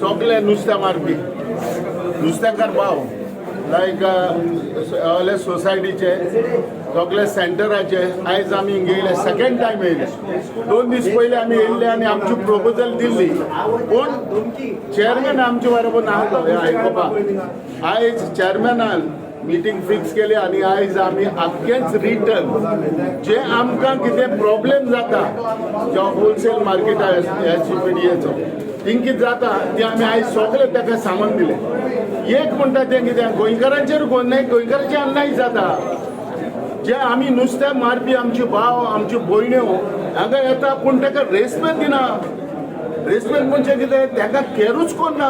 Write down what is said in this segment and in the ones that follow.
सगळे नुस्तें मारपी नुस्तेकार भाव लायक सगळे सोसायटीचे, सगळे सेंटराचे. आयज आमी हिंगा येयले, सेकंड टायम येयले. 2 दीस पयले आमी येयल्ले आनी आमची प्रपोजल दिल्ली, पूण चेअरमॅन आमचे बरोबर नासलो हें आयकुपाक. आयज चेअरमॅनान मिटींग फिक्स केली आनी आयज आमी आख्खेंच रिटन जे आमकां कितें प्रॉब्लेम जाता, जो होलसेल मार्केट एसजीपीडीएचो थिंग कितें जाता तें आमी आयज सगळें ताका सांगून दिलें. एक म्हणटा तें कितें, गोंयकारांचेर अन्याय, गोंयकारांचेर अन्याय जाता. जे आमी नुस्तें मारपी आमचे भाव, आमच्यो भयण्यो हांगा येता, पूण ताका रेस्पेद दिना. रेस्पेद म्हणजे कितें? ताका कॅरूच करना.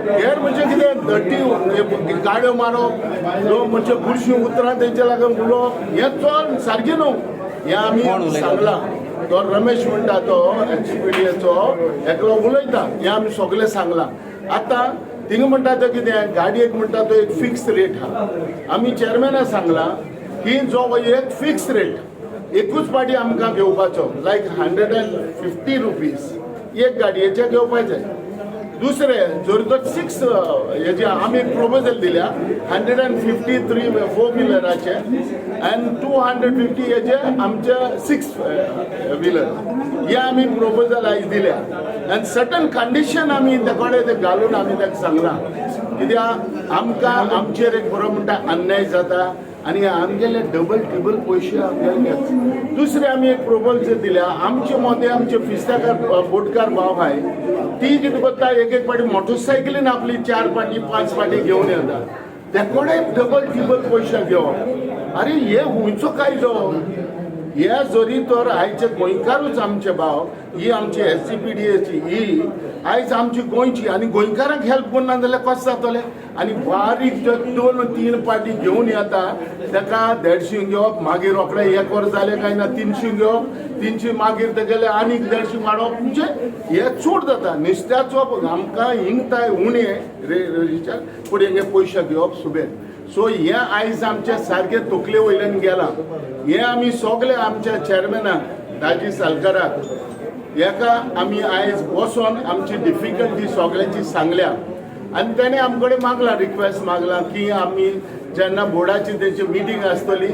कॅर म्हणजे कितें? डर्टी गाड्यो मारप, लोक म्हणजे बुरशीं उतरां तेंच्या लागून उलोवप, हें चल सारकें न्हू. हें आमी सांगलां. तो रमेश म्हणटा, तो एसजीपीडीएचो एकलो उलयता, हें आमी सगळें सांगलां. आतां थिंगा म्हणटा तो कितें, गाडयेक म्हणटा तो एक फिक्स रेट आहा. आमी चेअरमॅनाक सांगलां की जो एक फिक्स रेट एकूच पाटी आमकां घेवपाचो, लायक ₹150 एक गाडयेचे घेवपाचे. दुसरें, जर तर सिक्स हेजे आमी एक प्रपोजल दिल्या, 150 थ्री फोर व्हिलराचे आनी 250 हेजे आमचे सिक्स व्हिलर. हे आमी प्रपोजल आयज दिल्या आनी सर्टन कंडिशन आमी ते कडेन ते घालून आमी ताका सांगलां, कित्याक आमकां आमचेर एक बरो म्हणटा अन्याय जाता आनी आमगेले डबल टिबल पयशे आमगेले घेता. दुसरें, आमी एक प्रपोजल दिल्या. आमचे मदें आमचे फिस्ताकार बोटकार भाव आहाय, ती कितें करता, एक एक पाटी मोटरसायकलीन आपली चार पाटी, पांच पाटी घेवन येता. ते कडेन डबल टिबल पयशे घेवप, अरे हे खंयचो कायदो? हे जरी तर आयचे गोंयकारूच आमचे भाव, ही आमची एसजीपीडीएची ही आयज आमची गोंयची आनी गोंयकारांक हेल्प करना जाल्यार कशें जातलें? आनी बारीक जे दोन तीन पाटी घेवन येता ताका 150 घेवप, मागीर रोखडे एक वर जालें काय ना 300 घेवप, 300 मागीर तेगेले आनीक 150 वाडोवप, म्हणजे हे चड जाता. नुस्त्याचो आमकां हिंगताय उणें रे, पूण हेंगे पयशे घेवप सुबेर. सो हे आयज आमच्या सारकें तकले वयल्यान गेलां. हे आमी सगळे आमच्या चेअरमॅनाक दाजी सालकाराक हेका आमी आयज बसोन आमची डिफिकल्टी सगळ्यांची सांगल्या आनी तेणें आमचे कडेन मागला, रिक्वेस्ट मागला की आमी जेन्ना बोर्डाची तेंची मिटींग आसतली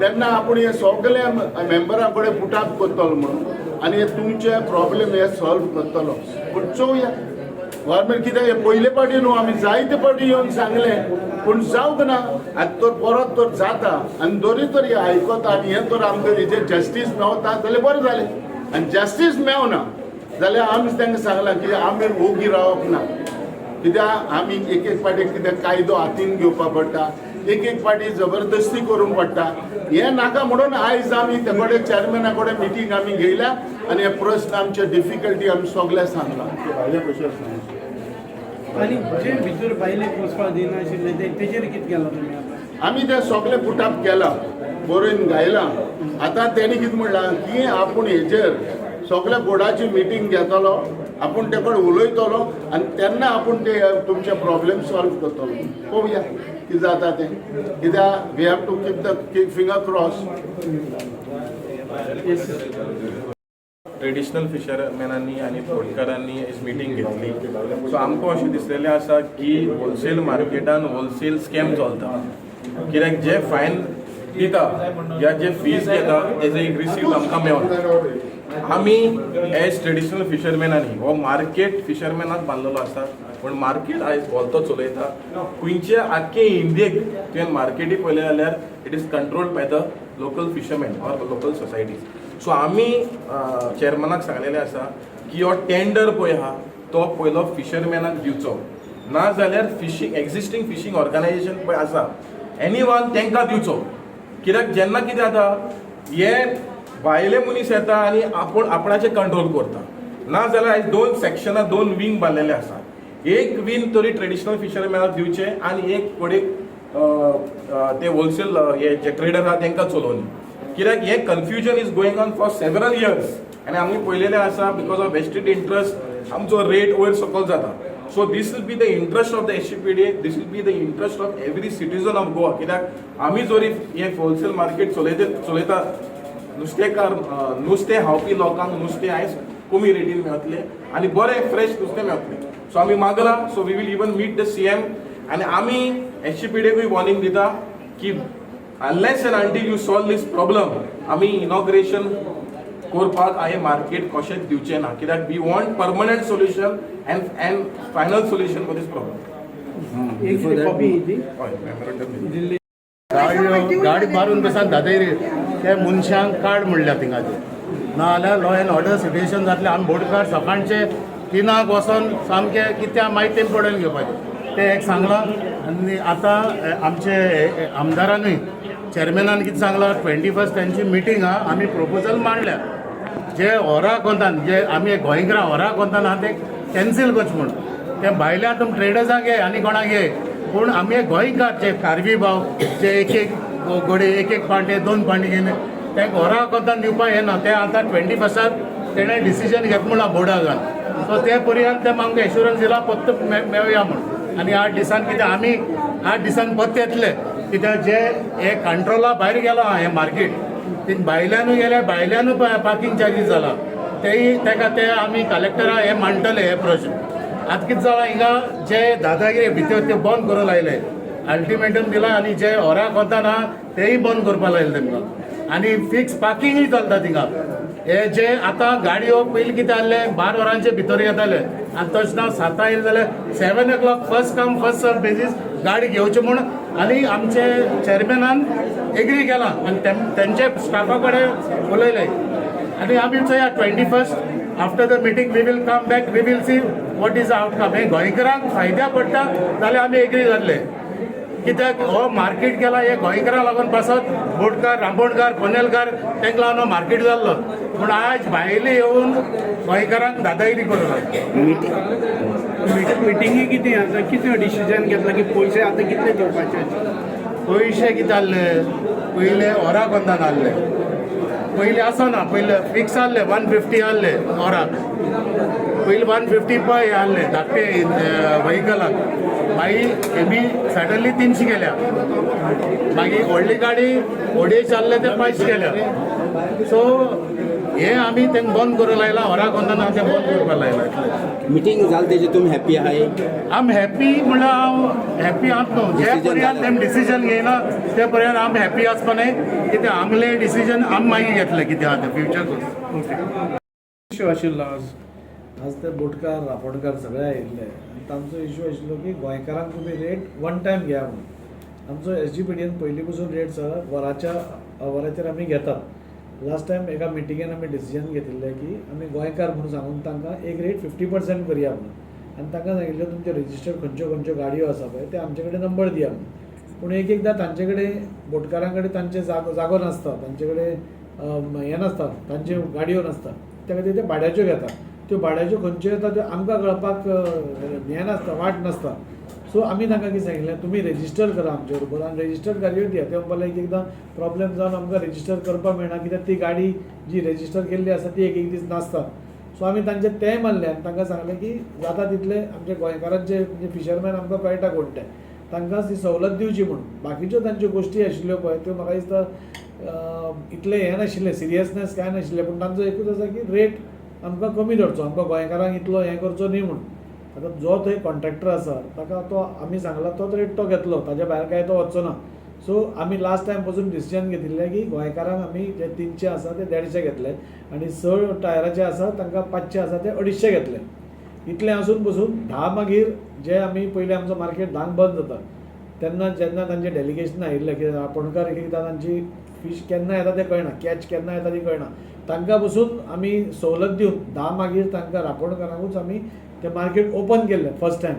तेन्ना आपूण हे सगळे मेंबरां कडेन पुटाप करतलो म्हणून आनी हे तुमचे प्रॉब्लेम हे सॉल्व करतलो. पूण चोवया, गव्हर्मेंट कित्याक हे पयले पाटी न्हू, आमी जायते पाटी येवन सांगलें, पूण जावंक ना. आतां तर परत तर जाता आनी दोरी तर हे आयकता आनी हें तर आमकां हेजेर जस्टीस मेवता जाल्यार बरें जालें. आनी जस्टीस मेवना जाल्यार आमी तांकां सांगलां की आमी ओगी रावप ना, कित्याक आमी एक एक पाटी कित्याक कायदो हातीन घेवपा पडटा, एक एक पाटी जबरदस्ती करूंक पडटा. हें नाका म्हणून आयज आमी ते कडेन चेअरमॅना कडेन मिटींग आमी घेयल्या आनी हे प्रस्न, आमचे डिफिकल्टी आमी सगळे सांगलां. आनी जे भितर भायले वचपाक दिनाशिल्ले ते तेजेर कितें केलां तुमी आतां? आमी ते सगळे पुटअप केलां, बरोवन घायलां. आतां तेणी कितें म्हणलां की आपूण हेजेर सगळ्या बोर्डाची मिटींग घेतलो, आपूण ते कडेन उलयतलो आनी तेन्ना आपूण ते तुमचे प्रॉब्लेम सॉल्व करतलो. पळोवया कितें जाता तें, कित्याक we have to keep the finger cross. Yes. Traditional फिशरमॅनांनी आनी बोटकारांनी आयज मिटींग घेतली. सो आमकां अशें दिसलेलें आसा की होलसेल मार्केटान होलसेल स्कॅम चलता, कित्याक जे फायन दिता या जे फीज घेता तेजो एक रिसीप्ट आमकां मेळना. आमी एज ट्रेडिशनल फिशरमॅनांनी हो मार्केट फिशरमॅनाक बांदलेलो आसा, पूण मार्केट आयज भलतो चलयता. खंयचे आख्खे इंडियेक तुवें मार्केटी पळयलें जाल्यार it is controlled by the local fishermen or local societies. So आमी चेअरमॅनाक सांगलेलें आसा की हो टेंडर पळय आहा तो पयलो फिशरमॅनाक दिवचो, ना जाल्यार फिशींग एक्झिस्टींग फिशींग ऑर्गनायझेशन पळय आसा एनी वन तांकां दिवचो. कित्याक जेन्ना कितें जाता, हे भायले मनीस येता आनी आपूण आपणाचें कंट्रोल करता. ना जाल्यार आयज दोन सेक्शनां, दोन विंग बांदलेले आसा. एक विंग तरी ट्रेडिशनल फिशरमॅनाक दिवचें आनी एक कडेक ते होलसेल हे जे ट्रेडर आहा तांकां चलोवनी, कित्याक हें confusion is going on for several years आनी आमी पळयलेलें आसा, because of vested interest आमचो रेट वयर सकयल जाता. So this will be the interest of the SGPDA, this will be the interest of every citizen of Goa, कित्याक आमी जरी हे होलसेल मार्केट चलयता, चलयता, नुस्तेकार, नुस्तें खावपी लोकांक नुस्तें आयज कमी रेटीन मेळतले आनी बरें फ्रेश नुस्तें मेळतलें. सो आमी मागला, so we will even meet the CM आनी आमी एसजीपीडीकूय वॉर्निंग दिता की unless and until you solve this problem, आमी इनॉग्रेशन करपाक हांवें मार्केट कशेंच दिवचें ना, कित्याक we want permanent solution and final solution for this problem. एक कॉपी ती हय, मेमोरंडम. दिल्ली. गाडी गाडी मारून बसान दादागिरी. ते मनशांक काड म्हणल्या थिंगाचे, नाजाल्यार लॉ एंड ऑर्डर सिट्युएशन जातलें. आमी बोटकार सकाळचे 3क वचोन सामकें कित्याक मागीर तें पडून घेवपाचें तें एक सांगलां. आनी आतां आमचे आमदारानूय चॅरमॅनान कितें सांगलां, 21 तेंची मिटींग आहा. आमी प्रोपोजल मांडल्या, जे होरा कोंतान जे आमी गोंयकारां होरा कोंतान आहा ते कॅन्सील करचें म्हूण. ते भायल्या तुम ट्रेडर्सांक घे आनी कोणाक घे, पूण आमी गोंयकार जे खारवी भाव जे एक एक गोडे, एक एक पांटे, दोन पांटे घेवन ते घरा कोंतान दिवपाक येना. ते आतां 21 तेणें डिसिजन घेत म्हणलां बोर्डान. सो ते पर्यंत ते आमकां एश्युरन्स दिला पत्त मेळया म्हूण. आनी 8 दिसान कितें, आमी 8 दिसान पत्ते येतले, कित्याक जे हे कंट्रोला भायर गेला हें मार्केट. ती भायल्यानूय गेल्या, भायल्यानूय पार्किंग चार्जीस जाला. तेय तेका ते आमी कलेक्टरा हे मांडटले हे प्रश्न. आतां कितें जालां, हिंगा जे दादागिरी भितर ते बंद करूंक लायले, अल्टिमेटम दिला आनी जे होरा कोंतान आहा तेय बंद करपाक लायले तेमकां. आनी फिक्स पार्किंगूय चलता थिंगा. हे जे आतां गाडयो पयलीं कितें आहलें, 12 वरांचे भितर येताले आनी तशें ना, 7 येयले जाल्यार 7 o'clock first come first serve basis गाडी घेवची म्हूण. आनी आमचे चॅरमॅनान एग्री केलां आनी तेंचे स्टाफा कडेन उलयले. आनी आमी चोया, 21 after the meeting we will come back, we will see what is outcome. हे गोंयकारांक फायद्या पडटा जाल्यार आमी एग्री जातले, कित्याक हो मार्केट गेला हे गोंयकारां लागून पासत. बोटकार, रांपोणकार, पनेलकार तांकां लागून हो मार्केट जाल्लो, पूण आज भायले येवन गोंयकारांक दादागिरी करूं लागले. मिटिंगी कितें आतां कितें डिसिजन घेतला की पयशे आतां कितले दिवपाचे? पयशे कितें आहले, पयले वरा कोंतान आहले. पयलीं आसना, पयले फिक्स आहले, 150 आहले वराक. पयलीं 150 पय आहले धाकटे व्हिकलाक. मागीर हेमी सडनली 300 केल्या. मागीर व्हडली गाडी 250 आहले, ते 500 केल्या. सो हे आमी तांकां बंद करूंक लायला, वरा कोंतान तें बंद करपाक लायला इतलें. मिटींग जाली तेजी तुमी हॅप्पी आहाय? आम हॅप्पी म्हणल्यार हांव हॅप्पी आहात न्हू. जे Decision पर्यंत जालें. तेम डिसिजन घेयना ते पर्यंत आम हॅप्पी आसपा न्हय, कित्याक आमले डिसिजन आम मागीर घेतले कितें आहा तें फ्युचर. इशू आशिल्लो आज? आज ते बोटकार, रापणकार सगळे आयिल्ले आनी तांचो इशू आशिल्लो की गोंयकारांक तुमी रेट वन टायम घेया म्हणून. आमचो एसजीपीडीएन पयलीं पसून रेट सर वराच्या वराचेर आमी घेतात. लास्ट टायम एका मिटिंगेन आमी डिसिजन घेतिल्लें की आमी गोंयकार म्हणून सांगून तांकां एक रेट 50% करया म्हणून. आनी तांकां सांगिल्लें, तुमचे रजिस्टर्ड खंयच्यो खंयच्यो गाडयो आसा पळय ते आमचे कडेन नंबर दिया म्हणून. पूण एक एकदां तांचे कडेन, बोटकारां कडेन तांचे जागो जागो नासता, तांचे कडेन हें नासता, तांच्यो गाडयो नासता. त्या खातीर ते भाड्याच्यो घेता. त्यो भाड्याच्यो खंयच्यो येता त्यो आमकां कळपाक हें नासता, वाट नासता. सो आमी तांकां कितें सांगिल्लें, तुमी रेजिस्टर करा आमचे बरोबर आनी रेजिस्टर गाडयो दिया. ते म्हणपाक लागले, एक एकदां प्रॉब्लेम जावन आमकां रेजिस्टर करपाक मेळना, कित्याक ती गाडी जी रेजिस्टर केल्ली आसा ती एक एक दीस नासता. सो आमी तांचे तेंय मानलें आनी तांकां सांगलें की जाता तितले आमचे गोंयकारांचे म्हणजे फिशरमॅन आमकां कळटा कोण ते, तांकां ती सवलत दिवची म्हणून. बाकीच्यो तांच्यो गोश्टी आशिल्ल्यो पळय त्यो म्हाका दिसता इतलें हें नाशिल्लें, सिरियसनेस कांय नाशिल्लें. पूण तांचो एकूच आसा की रेट आमकां कमी धरचो, आमकां गोंयकारांक इतलो हें करचो न्ही म्हणून. आतां जो थंय कॉन्ट्रॅक्टर आसा ताका तो आमी सांगला तोच रेट तो घेतलो, ताज्या भायर कांय तो वचचो ना. सो आमी लास्ट टायम पसून डिसिजन घेतिल्लें की गोंयकारांक आमी जे 300 आसा ते 150 घेतले आनी 6 टायराचे आसा तांकां 500 आसा ते 250 घेतले. इतलें आसून पसून 10 मागीर जे आमी पयलीं आमचो मार्केट 10क बंद जाता, तेन्ना जेन्ना तांचें डेलिगेशन आयिल्लें की रापणकार एक एकदां तांची फीश केन्ना येता तें कळना, कॅच केन्ना येता ती कळना, तांकां पसून आमी सवलत दिवन 10 मागीर तांकां रापणकारांकूच आमी तें मार्केट ओपन केल्लें फर्स्ट टायम.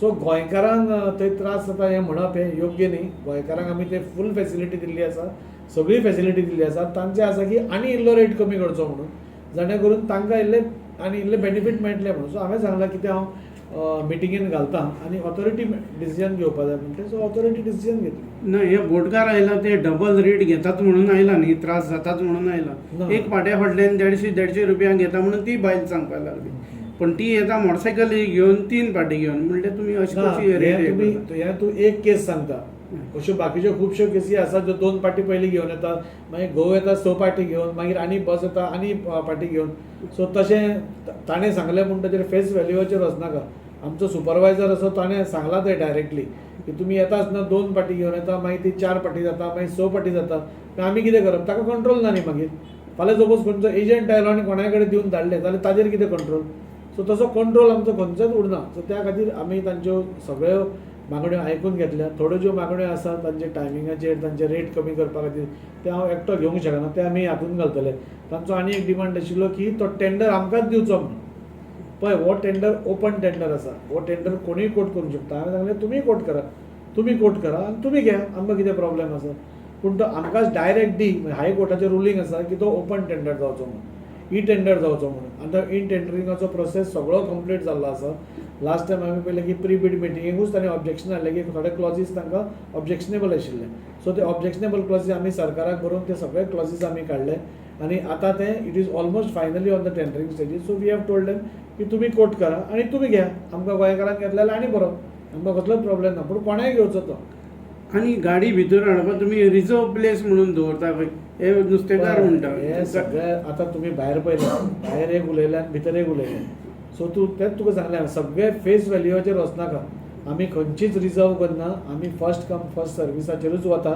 सो गोंयकारांक थंय त्रास जाता हें म्हणप हें योग्य न्ही. गोंयकारांक आमी ते फूल फेसिलिटी दिल्ली आसा, सगळी फेसिलिटी दिल्ली आसा. तांचें आसा की आनी इल्लो रेट कमी करचो म्हणून, जाणे करून तांकां इल्लें आनी इल्लें बेनिफीट मेळटलें म्हणून. सो हांवें सांगलां कितें, हांव मिटिंगेन घालता आनी ऑथॉरिटी डिसिजन घेवपा जाय म्हणटा. सो ऑथॉरिटी डिसिजन घेतली. ना, हे बोटकार आयला ते डबल रेट घेतात म्हणून आयला न्ही, त्रास जातात म्हणून आयला. ना. एक पाट्या फाटल्यान 150 150 रुपयांक घेता म्हणून ती बायल सांगपाक लागली, पण ती येता मोटरसायकली घेवन, तीन पाटी घेवन. म्हणल्यार तुमी अशी ना, कशी हें रेट तुमी हें तूं एक केस सांगता. अश्यो बाकीच्यो खुबश्यो केसी आसात ज्यो 2 पाटी पयलीं घेवन येता, मागीर घोव येता 6 पाटी घेवन, मागीर आनी बस येता आनी पाटी घेवन. सो तशें ताणें सांगलें म्हूण ताचेर फेस व्हॅल्यूचेर वचनाका. आमचो सुपरवायजर आसा ताणें सांगलां थंय डायरेक्टली की तुमी येता आसतना 2 पाटी घेवन येता, मागीर ती 4 पाटी जाता, मागीर 6 पाटी जाता. आमी कितें करप? ताका कंट्रोल ना न्ही. मागीर फाल्यां सपोज खंयचो एजंट आयलो आनी कोणाय कडेन दिवन धाडलें जाल्यार ताजेर कितें कंट्रोल? सो तसो कंट्रोल आमचो खंयचोच उरना. सो त्या खातीर आमी तांच्यो सगळ्यो मागण्यो आयकून घेतल्या. थोड्यो ज्यो मागण्यो आसा तांचे टायमिंगाचेर, तांचे रेट कमी करपा खातीर, ते हांव एकटो घेवंक शकना, ते आमी हातून घालतले. तांचो आनी एक डिमांड आशिल्लो की तो टेंडर आमकांच दिवचो म्हणून. पळय, हो टेंडर ओपन टेंडर आसा, हो टेंडर कोणूय कोट करूंक शकता. हांवें सांगलें तुमीय कोट करा, तुमी कोट करा आनी तुमी घे, आमकां कितें प्रॉब्लेम आसा. पूण तो आमकांच डायरेक्ट दी. हायकोर्टाचें रुलींग आसा की तो ओपन टेंडर जावचो म्हणून, ई टेंडर जावचो म्हणून. आनी तो ई टेंडरिंगाचो प्रोसेस सगळो कंप्लीट जाल्लो आसा. लास्ट टायम आमी पळयलें की प्री बीड मिटिंगेकूच तांणी ऑब्जेक्शन हाडलें की थोडे क्लॉजीस तांकां ऑब्जेक्शनेबल आशिल्ले. सो ते ऑब्जेक्शनेबल क्लॉजीस आमी सरकाराक बरोवन ते सगळे क्लॉजीस आमी काडले आनी आतां ते it is almost finally on the tendering stages. So we have told them की तुमी कोट करा आनी तुमी घ्या, आमकां गोंयकारांक घेतले जाल्यार आनी बरो, आमकां कसलोच प्रॉब्लेम ना, पूण कोणाय घेवचो तो. आनी गाडी भितर हाडपाक तुमी रिजर्व प्लेस म्हणून दवरता खंय, हे नुस्तेकार म्हणटा. हे सगळे आतां तुमी भायर पळयले, भायर एक उलयले आनी भितर एक उलयले. सो तूं तेंच तुका सांगलें हांवें, सगळे फेस व्हॅल्यूचेर वचनाका. आमी खंयचीच रिजर्व करना, आमी फर्स्ट कम फर्स्ट सर्विसाचेरूच वता.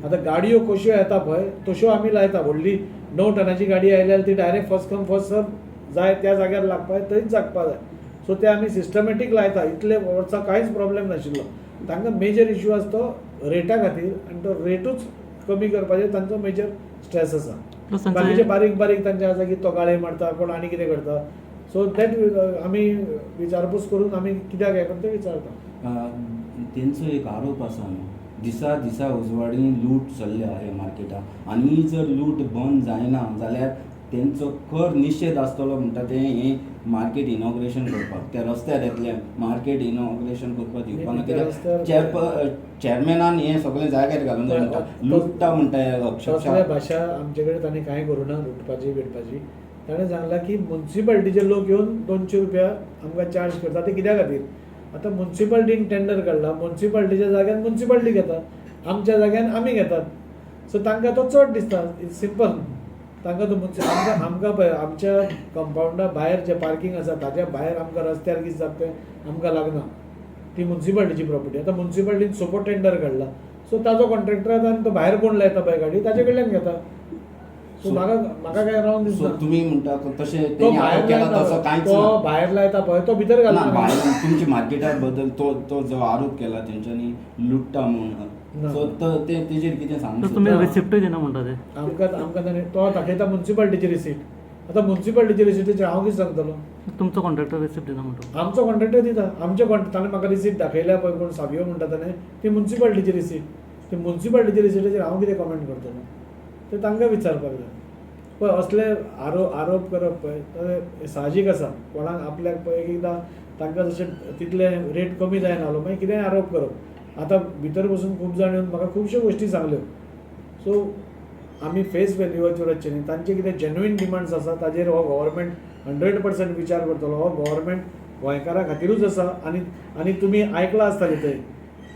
आतां गाडयो कश्यो येता पळय तश्यो आमी लायता. व्हडली 9 टनाची गाडी आयली जाल्यार ती direct first come first serve जाय त्या जाग्यार लागपाक, थंयच जागपा जाय. सो ते आमी सिस्टमॅटीक लायता. इतले वर्सां कांयच प्रॉब्लेम नाशिल्लो. तांकां मेजर इश्यू आसा तो रेटा खातीर, आनी तो रेटूच कमी करपाचेर तांचो मेजर स्ट्रेस आसा. बाकीचे बारीक बारीक तांचे आसा की तो गाळे मारता, कोण आनी कितें करता. सो that आमी विचारपूस करून आमी कित्याक हें करता ते विचारता. तेंचो एक आरोप आसा न्हू, दिसा दिसा उजवाडी लूट चल्ल्या ह्या मार्केटाक, आनी जर लूट बंद जायना जाल्यार तेंचो खर निशेध आसतलो म्हणटा ते. हें मार्केट इनॉग्रेशन करपाक त्या रस्त्यार येतले, मार्केट इनॉग्रेशन करपाक दिवपाक ना, कित्याक चॅरमॅनान हें सगळें जाग्यार घालून जाय म्हणटा, लुट्टा म्हणटा अक्षरशा. भाशा आमचे कडेन तांणी कांय करूं ना लुटपाची बिटपाची. ताणें सांगलां की मुन्सिपालिटीचे लोक येवन 200 रुपया आमकां चार्ज करता, ते कित्या खातीर? आतां मुन्सिपालिटीन टेंडर काडला, मुन्सिपालिटीच्या जाग्यान मुन्सिपालिटी घेता, आमच्या जाग्यान आमी घेतात. सो तांकां तो चड दिसता. It's simple. तांकां तो आमकां पळय आमच्या कंपावंडा भायर जें पार्कींग आसा ताच्या भायर आमकां रस्त्यार कितें जाता तें आमकां लागना, ती मुन्सिपालिटीची प्रॉपर्टी. आतां मुन्सिपालिटीन सोपो टेंडर काडला, सो ताजो कॉन्ट्रॅक्टर येता आनी तो भायर कोण लायता पळय गाडी ताचे कडल्यान घेता. सो म्हाका काय रावंक दिसना. तुमी म्हणटा तशें तेणी आरोप केला तसो कांयच ना. तो भायर लायता पळय तो भितर घालता. भायर तुमच्या मार्केटा बद्दल तो तो जो आरोप केला तेंच्यांनी लुट्टा म्हणून, सो ते तेजेर कितें सांगू? तुमी रिसिप्टूय दिना म्हणटा ते आमकां. आमकां ताणें तो दाखयता मुन्सिपालिटीची रिसीट. आतां मुन्सिपालिटीची रिसिटीचेर हांव कितें सांगतलो? तुमचो कॉन्ट्रॅक्टर रिसिप्ट दिना म्हणटा. आमचो कॉन्ट्रॅक्टर दिता. आमचे ताणें म्हाका रिसीट दाखयल्या पळय, कोण सावियो म्हणटा ताणें, ती मुन्सिपालिटीची रिसीट. ती मुन्सिपालिटीची रिसिटीचेर हांव कितें कॉमेंट करतलो? ते तांकां विचारपाक जाय. पळय असले आरोप करप पळय साहजीक आसा. कोणाक आपल्याक पळय एक एकदां तांकां जशें तितले रेट कमी जायना जालो मागीर कितेंय आरोप करप. आतां भितर बसून खूब जाण येवन म्हाका खुबश्यो गोश्टी सांगल्यो. सो आमी फेस व्हॅल्यूचेर वचचें न्ही. तांचे कितें जेन्युइन डिमांड्स आसा ताजेर हो गव्हर्मेंट 100% विचार करतलो. हो गव्हर्मेंट गोंयकारां खातीरूच आसा. आनी आनी तुमी आयकलां आसतलें थंय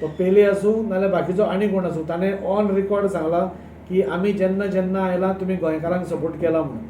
तो पेले आसूं नाल्यार बाकीचो आनी कोण आसूं, ताणें ऑन रिकॉर्ड सांगलां की आमी जेन्ना जेन्ना आयला तुमी गोंयकारांक सपोर्ट केला म्हणून.